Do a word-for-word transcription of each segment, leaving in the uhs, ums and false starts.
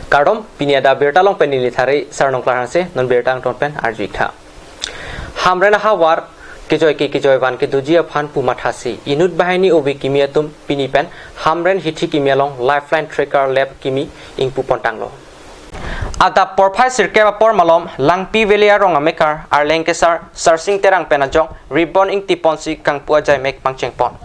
Kardom, pini adap birta along pen neli Thari Sarnong Klarangse, non birta angton pen arju-ik tha. Hamren ahavar kejoi ke kejoi van kedoji aphan pu mathasi, inut banghini ove kimi atum pini pen Hamren hithi kimi along Lifeline Tracker Lab kimi ingpu pontanglo. Adap porphai sirkep apor malom Langpi Valley arong amekar Arleng Kesar Sarsing Terang pen ajok ribbon ingtiponsi kangpu ajaimek pangchengpon.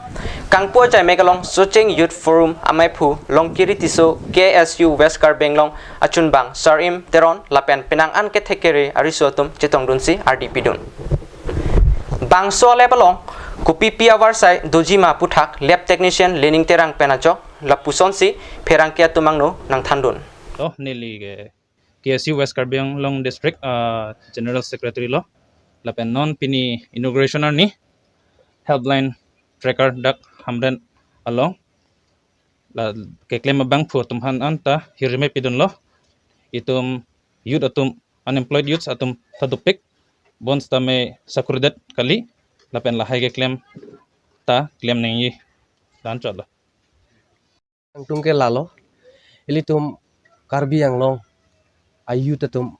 Kangpu ajaimek along Socheng Youth Forum amaiphu Longkiri Tisso, K S U West Karbi Anglong achunbang Sarim Teron lapen penang an kethek kere ariso atum chetongdunsi ardi pidun. Bangso a-lab along kopipi avarsai dojima aputhak lab technician Lening Terang pen ajok lapusonsi pherangke atum angno nangthandun. Lo, neli ke K S U West Karbi Anglong District, ah, General Secretary lo. Lapen non pini inauguration arni Helpline Tracker dak Hamren along la keklem abangphu atum aphan anta hirjume pidunlo. Itum youth atum, unemployed youths atum ta dopik, bonsitame sakuridet kali, lapen lahai keklem ta klem nangji dan chotlo. Angtung ke lalo, ilitum Karbi Anglong a-youth atum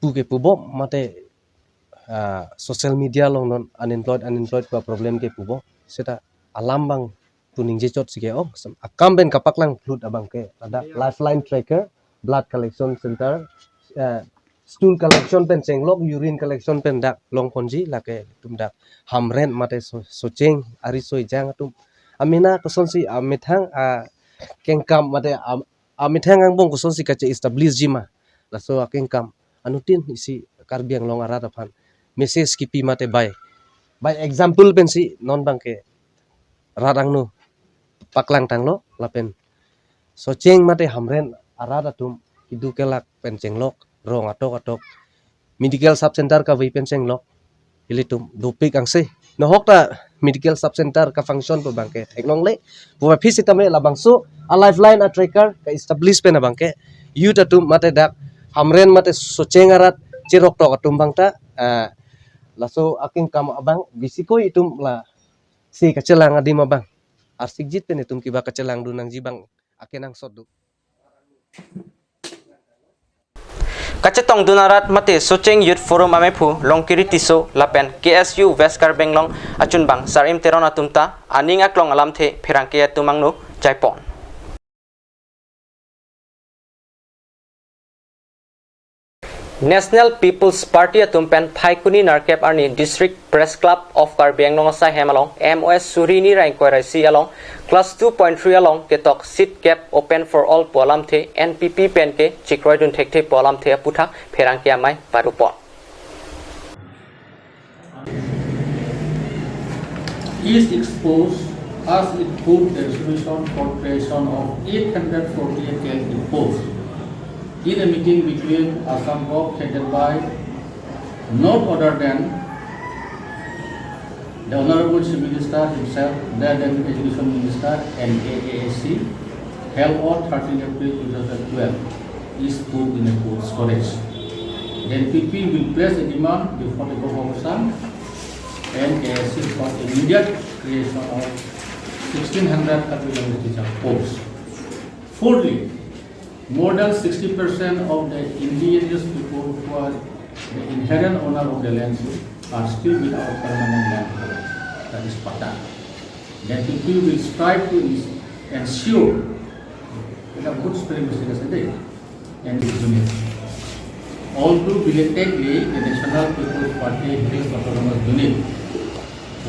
pu ke pubom mate, ah, social media along non unemployed, unemployed pu a-problem ke pubom. Seta alam abang pu ningje chotsi ke-ong, akam pen kapaklang phlut abang ke ladak Lifeline Tracker, blood collection center, eh, stool collection pen chenglok, urine collection pen dak longponji, lake itum dak Hamren mate So-, Socheng ariso ejang atum amena kosonsi amethang akengkam mate am-, amethang angbong kosonsi kache-establish jima, laso akengkam anuttin isi Karbi Anglong arat aphan message kipi mate bai, bai example pensi non abang ke rat angno paklangtanglo, lapen Socheng mate Hamren arat atum kedo kelak pen chenglok, rong atok atok medical sub center kave pen chenglok, ilitum dopik angse. Nohok ta medical sub center ka-function pu abang ke theklongle. Pu aphi sitame labangso a-Lifeline a-tracker ka-establish pen abang ke youth atum mate dak Hamren mate Socheng arat cheroktok atum abang ta, ah, laso akengkam abang bisikoi itum lasi kachelang adim abang arsikjit pen itum kiba kachelangdun nangji abang akenangsot do. Kachetongdun arat mate Socheng Youth Forum amephu Longkiri Tisso lapen K S U West Karbi Anglong achunbang Sarim Teron atum ta aning aklong alamthe pherangke atum angno jaipon. National People's Party atum pen Phaikuni nerkep arni District Press Club of Karbi Anglong asai hem along M O S suri hini ra ingkoi ra isi along class two point three along ketok seat kep open for all pu alamthe N P P pen ke chekroidun thekthe pu alamthe aputhak pherangke amei parupon. Is exposed as it put the resolution for creation of eight hundred forty-eight K L P posts in a meeting between Assam Govt headed by none other than the Honorable Chief Minister himself, the then Education Minister and A A S C, held on thirteenth April two thousand twelve, is put in a cold storage. The N P P will place a demand before the Govt of Assam and K S C for immediate creation of sixteen hundred Karbi language teacher posts. Fourthly, more than sixty percent of the indigenous people who are the inherent owner of the land are still without permanent land coverage, that is patta. The N P P will strive to ins-, ensure, এটা বহুত spelling mistake আছে দেই, and unit. Although belatedly, the National People's Party Hills Autonomous Unit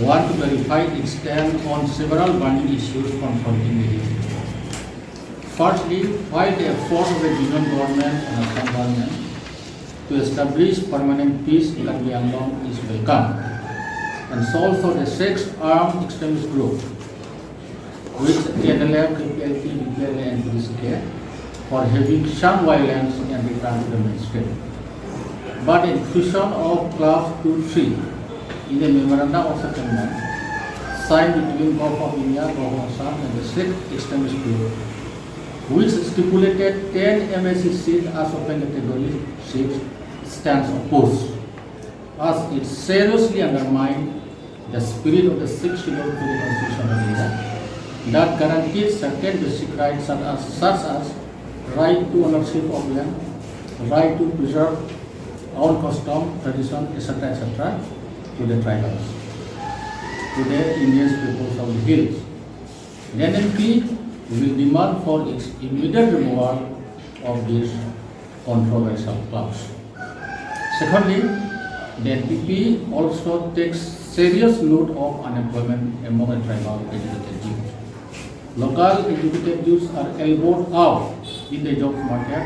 want to clarify its stand on several burning issues confronting the hills. Firstly, while the effort of the Union Government and Assam Government to establish permanent peace in Karbi Anglong is welcome, and so also the six armed extremist group, which T N L F, T P L F, T P L A, and P D C K, for having shunned violence and returned to the mainstream. But inclusion of clause two three in the memorandum of settlement signed between Govt of India, Govt of Assam, and the six extremist group, which stipulated ten M A C seats as open category seats, stands opposed, as it seriously undermines the spirit of the Sixth Schedule to the Constitution of India that guarantees certain basic rights such as, such as right to ownership of land, right to preserve our custom, tradition, et cetera, et cetera, to the tribals, to the indigenous peoples of the hills. The N P P will demand for its immediate removal of these controversial clubs. Secondly, the N P P also takes serious note of unemployment among the tribal educated youth. Local educated youths are elbowed out in the job market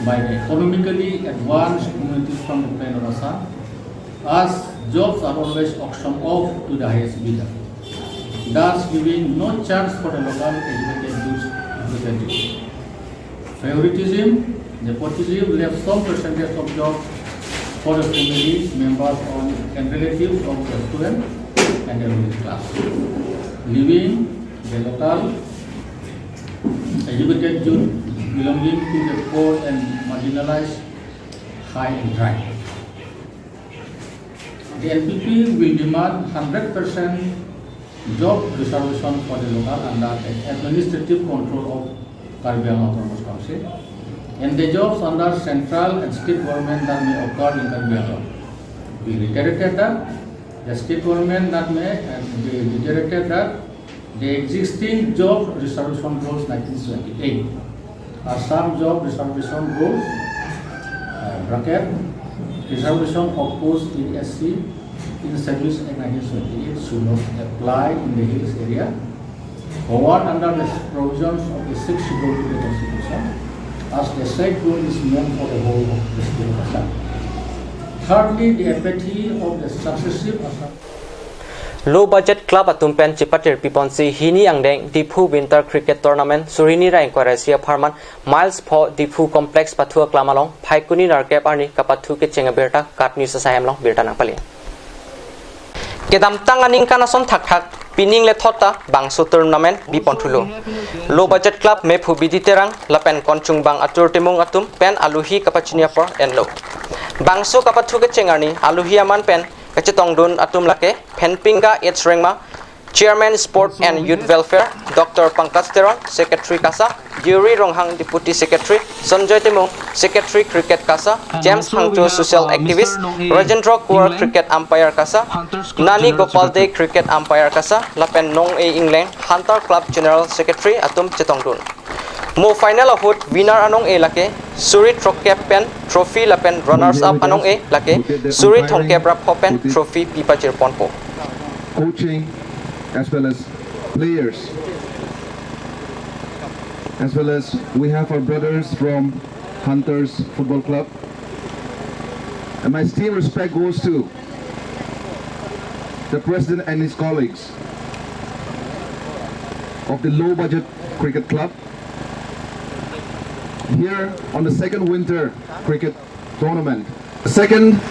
by the economically advanced communities from the plain of Assam, as jobs are always auctioned off to the highest bidder, thus giving no chance for the local educated youths to graduate. Favoritism, nepotism left some percentage of jobs for the family members on, and relatives of the student and the middle class, leaving the local educated youth belonging to the poor and marginalized high and dry. The N P P will demand hundred percent job reservation for the local under the administrative control of Karbi Anglong Autonomous Council, and the jobs under central and state government that may occur in Karbi Anglong. We reiterated that the state government that may, uh, we reiterated that the existing job reservation rules nineteen seventy-eight, Assam Job Reservation Rules, uh, bracket, reservation of post in S C in Service Act nineteen seventy-eight should not apply in the hills area covered under the provisions of the sixth schedule to the Constitution, as the said rule is meant for the whole of the state of Assam. Thirdly, the apathy of the successive Assam Low Budget Club atum pen chepatir piponsi hini angdeng Diphu Winter Cricket Tournament suri hini ra ingkoi ra isi apharman Miles pho Diphu Complex pathu aklam along Phaikuni nerkep arni kapathu kecheng abirta KAT News asai hem along birta nangpali. Kedamtang aningkan ason thakthak pining lethot ta bangso tournament biponthulo. Low Budget Club mephu Bidi Terang lapen konchungbang atur Timung atum pen aluhi kapachini apor enlo. Bangso kapathu kecheng arni aluhi aman pen kachetongdun atum lake Phenpingga H Rengma, Chairman Sport and Youth Welfare, Doctor Pankaj Teron, Secretary KASA, Yuri Ronghang, Deputy Secretary, Sanjoy Timung, Secretary Cricket KASA, James Phangcho, Social Activist, Rajendra Kuar, Cricket Umpire KASA, Nani Gopal Dey, Cricket Umpire KASA, lapen Nong-e Ingleng, Hunter Club General Secretary atum chetongdun. Mo final ahut winner anong-e lake suri throkkep pen trophy lapen runners up anong-e lake suri thomkep ra pho pen trophy pipachirponpo. Coaching as well as players, as well as we have our brothers from Hunters Football Club. And my esteemed respect goes to the president and his colleagues of the Low Budget Cricket Club here on the second winter cricket tournament. Second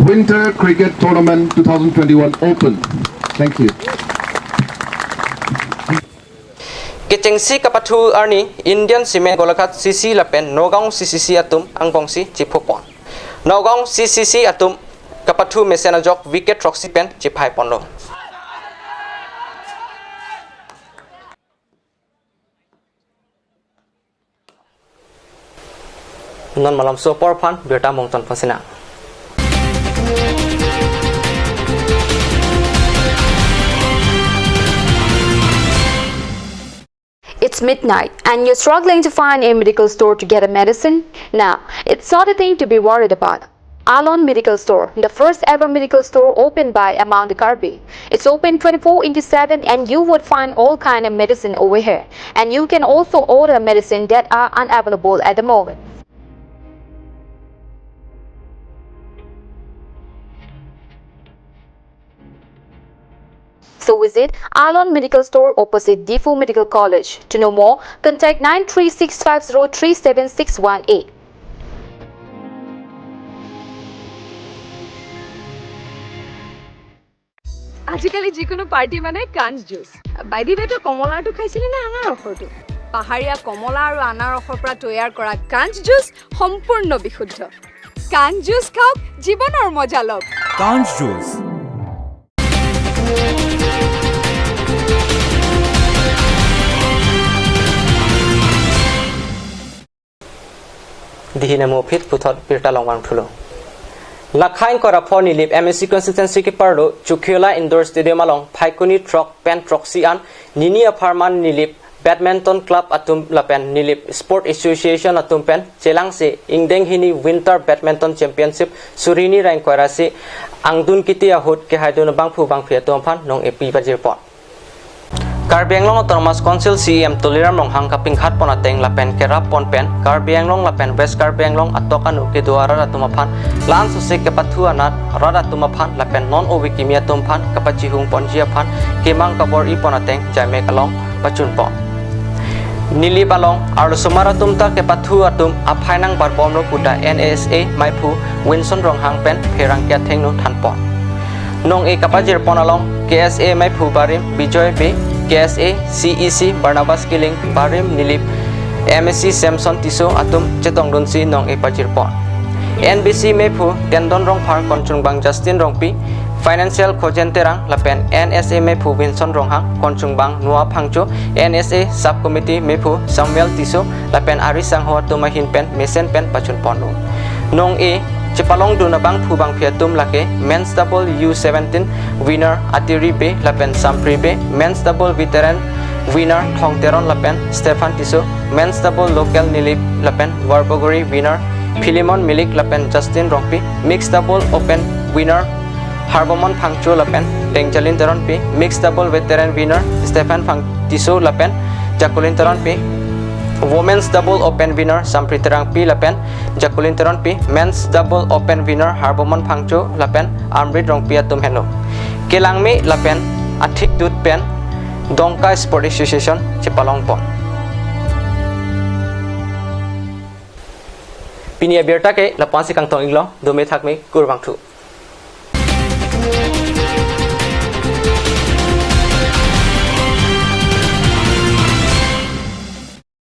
winter cricket tournament two thousand twenty-one open. Thank you. Kechengsi kapathu arni Indian Cement Golaghat C C lapen Nagaon C C C atum angbongsi chiphupon. Nagaon C C C atum kapathu mesen ajok wicket throksi pen chiphaiponlo. Non malomso apor aphan birta mongton pasinang. It's midnight and you're struggling to find a medical store to get a medicine? Now, it's not a thing to be worried about. Alon Medical Store, the first ever medical store opened by Among the Karbi. It's open twenty-four into seven and you would find all kind of medicine over here. And you can also order medicine that are unavailable at the moment. So visit Alon Medical Store opposite Diphu Medical College. To know more, contact nine three six five zero three seven six one eight. আজিকালি যিকোনো পাৰ্টি মানে কাঞ্চ জুচ। বাইদি বে, তই কমলাটো খাইছিলি নে আনাৰসৰটো? পাহাৰীয়া কমলা আৰু আনাৰসৰ পৰা তৈয়াৰ কৰা কাঞ্চ জুচ সম্পূৰ্ণ বিশুদ্ধ। কাঞ্চ জুচ খাওক, জীৱনৰ মজা লওক। কাঞ্চ juice. Dihine mo phit puthot birta longvang thulo. Lakhain Korapho Nilip M A C constituency keparlo Chukiola Indoor Stadium along Phaikuni throk pen throksi an nini apharman Nilip Badminton Club atum lapen Nilip Sport Association atum pen chelangsi ingdeng hini Winter Badminton Championship suri hini ra ingkoi ra isi angdun kiti ahut kehaidun abangphu bangphi atum aphan nong-e pajirpon. Karbi Anglong Autonomous Council C E M Tuliram Ronghang kapingkhat pon ateng lapen kerap pon pen Karbi Anglong lapen West Karbi Anglong atok anu kedo arat atum aphan la-an sose kepathu anat rat atum aphan lapen non ove kimi atum aphan kapachihung ponji aphan kemang kabor-i pon ateng jaimek along pachun pon. Nilip along arlosomar atum ta kepathu atum aphai nang barbomlo puta N S A maiphu Winson Ronghang pen pherangke athengno than pon. Nong-e kapajirpon along K S A maiphu barim Bijoy Bey, K S A C E C Barnabas Killing, barim Nilip M A C Samson Tisso atum chetongdunsi nong-e pajirpon. N B C maiphu Tendon Rongphar, konchungbang Justin Rongpi, Financial Khojen Terang lapen N S A maiphu Winson Ronghang, konchungbang Noah Phangcho, N S A Sub Committee maiphu Samuel Tisso lapen ari sangho atum ahin pen mesen pen pachun ponlo. Nong-e chepalongdun abangphu bangphi atum lake Men's Double U seventeen winner Atiri Bey lapen Sampri Bey, Men's Double Veteran winner Thong Teron lapen Stephan Tisso, Men's Double Local Nilip lapen Warbogori winner Philemon Milik lapen Justin Rongpi, Mixed Double Open winner Harbomon Phangcho lapen Dengjalin Teronpi, Mixed Double Veteran winner Stephan Phang Tisso lapen Jakulin Teronpi, Women's Double Open winner Sampri Terangpi lapen Jakulin Teronpi, Men's Double Open winner Harbomon Phangcho lapen Amrit Rongpi atum henlo. Kelangme lapen athikdut pen Dongka Sport Association chepalong pon. Pini abirta ke lapu-ansi kangtong-iklo, dome thakme, kurvangthu.